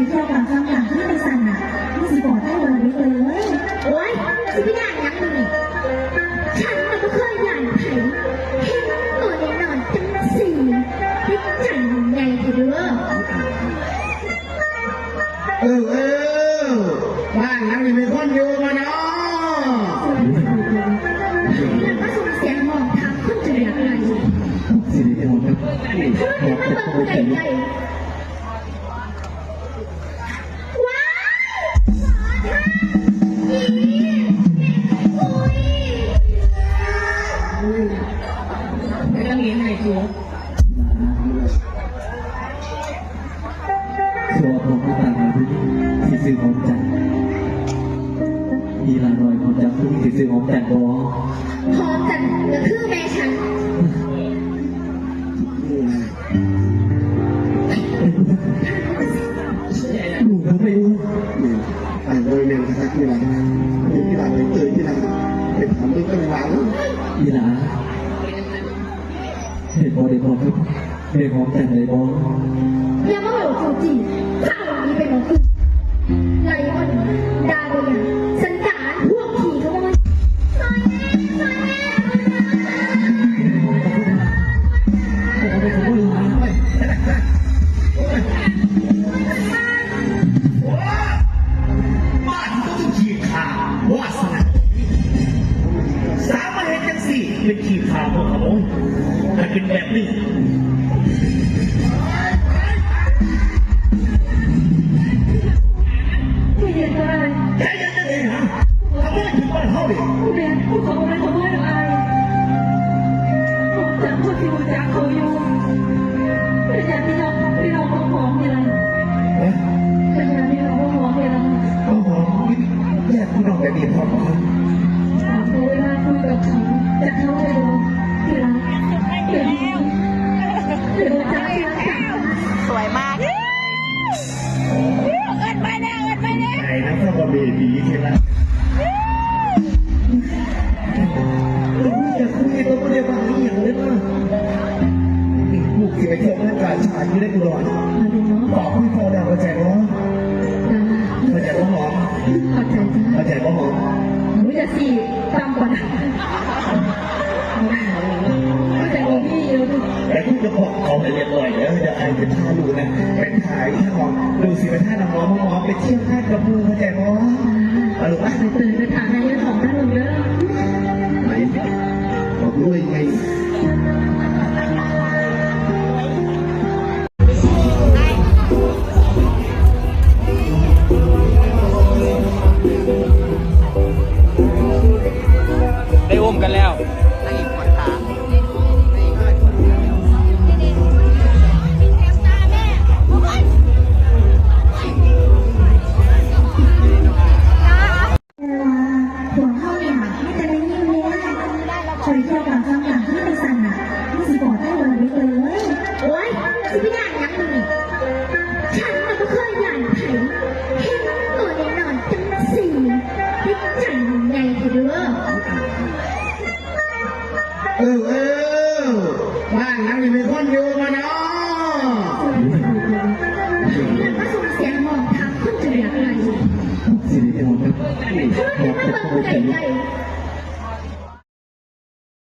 ເຈົ້າກະຟັງຢ່າງທີ່ໄປສັ່ນນະ ມັນຊິບອກໃຫ້ວ່າເດີເອີຍ. ໂອ້ຍ ຊິໄປຢ້ານຫຍັງມຶງນີ້? ສັນນະບໍ່ເຄີຍຢ້ານໃຜ ເຫັນໂຕນ້ອຍໆຈັ່ງຊີ້ ຕິດໃຈໃຫຍ່ແທ້ເດີ. ເອີ ເອີ ບ້ານຫຼັງນີ້ມີຄົນຢູ່ບໍ່ນໍ? ແລ້ວມາສົ່ງສຽງຮ້ອງຖາມຄົນຈະເຫຼືອອະໄລ? ຊິໄດ້ຮ້ອງກັບ ເພິ່ນມາເບິ່ງໃກ້ໆ. ວ້າຍ ຂໍທານ ອີ່ແມ່ກຸ້ຍ ອຸ້ຍ ກຳລັງເຮັດໃຫ້ຕົວະ. ສ່ວນຂອງຜູ້ຕາຍ ຜູ້ຍິງທີ່ຊື່ຫອມຈັນ ອີ່ຫຼ້ານ້ອຍ ຫອມຈັນ ຜູ້ຍິງທີ່ຊື່ຫອມຈັນບໍ່? ຫອມຈັນກະຄືແມ່ສັນ. ລູກບໍ່ໄດ້ເອີຍ ແມ່ນ ອ້າຍບໍ່ໄດ້ແມ່ນຄັກອີ່ຫຼ້າ ເອີ ອີ່ຫຼ້າໄປເຕີຍ ອີ່ຫຼ້າໄປຖາມເບິ່ງກັນວ່າ ອີ່ຫຼ້າ ເຫັນບໍ່ ໄດ້ບອກກັບແມ່ຫອມຈັນໄດ້ບໍ່? ຢ່າມາເວົ້າຈູ້ຈີ້ ພາອອກໜີໄປໝ່ອງອື່ນ ໄລ່ມັນ ດ່າບໍ່ຢາກ ສັນດານພວກຂີ້ຂະໂມຍ. ບ້ານເຂົາຕ້ອງຂີ້ຂ້າວາສະໜາ ສາມາດເຮັດຈັ່ງຊີ້ ເປັນຂີ້ຂ້າພວກຂະໂມຍ ຖ້າເປັນແບບນີ້ ໃຈເຢັນ ໃຈເຢັນ ຂະໂມຍເຖິງບ້ານເຮົາເດ. ບໍ່ແມ່ນ ພວກເຂົາບໍ່ແມ່ນຂະໂມຍດອກອ້າຍ ພວກເຈົ້າຄືຊິຮູ້ຈັກເຂົາຢູ່ ເປັນຍາດພີ່ນ້ອງ ພີ່ນ້ອງຂອງຫອມນີ້ລະ. ຮະ? ເປັນຍາດພີ່ນ້ອງຂອງຫອມນີ້ລະ. ເອົາຫອມ ຍາດພີ່ນ້ອງແບບນີ້ພ້ອມບໍ່? ເຂົາເວລາຄຸຍກັບເຂົາ ຈະເຂົ້າໃຈບໍ່? ທີ່ລັກ ດຽວນີ້ ດຽວຈັກ ສວຍມາກ. ເອີ້ນໄປແລ້ວ ເອີ້ນໄປແລ້ວ ໄອ້ນາງສາວເບບີທີ່ລັກ ລູກຈະຄຸຍກັບຜູ້ໃດວ່າອີ່ຫຍັງເດີ. ລູກຊິໄປທ່ຽວງານກາຊາດຢູ່ໃນອຸດອນ ບອກຄຸຍພໍ່ແລ້ວ ເຂົ້າໃຈບໍ່? ເຂົ້າໃຈບໍ່ຫອມ? ເຂົ້າໃຈຈ້າ ເຂົ້າໃຈບໍ່ຫອມ? ໂອ້ຍ ຢ່າຊິຕ່ຳກວ່ານັ້ນ ເຂົ້າໃຈບໍ່? ມີຢູ່ ແຕ່ຄຸຍກັບພໍ່ເຂົາໃຫ້ລຽບຮ້ອຍເດີ ດຽວອ້າຍຈະພາລູກນະ ໄປຖ່າຍທຳ ລູກຊິໄປທານ້ຳຫອມ ຫອມໄປທ່ຽວງານກັບໝູ່ ເຂົ້າໃຈບໍ່? ເອົາລູກ ໄປເຕີຍ ໄປຖ່າຍໃຫ້ຍາຍຫອມນຳເບິ່ງເດີ. ໄປ ບັກລວຍໃຫຍ່. ໄດ້ໂອມກັນແລ້ວ. ແຕ່ວ່າພວກເຮົານີ້ນະ ມີແຕ່ໄດ້ຍິນແລ້ວ ຂ້ອຍເຈົ້າກະຟັງຢ່າງທີ່ໄປສັ່ນນະ ມັນຊິບອກໃຫ້ວ່າເດີເອີຍ. ໂອ້ຍ ຊິໄປຢ້ານຫຍັງມຶງນີ້? ສັນນະບໍ່ເຄີຍຢ້ານໃຜ ເຫັນໂຕນ້ອຍໆຈັ່ງຊີ້ ຕິດໃຈໃຫຍ່ແທ້ເດີ. ເອີ ເອີ ບ້ານຫຼັງນີ້ມີຄົນຢູ່ບໍ່ນໍ? ແລ້ວມາສົ່ງສຽງຮ້ອງຖາມຄົນຈະເຫຼືອອະໄລ? ຊິໄດ້ຮ້ອງກັບ ເພິ່ນມາເບິ່ງໃກ້ໆ.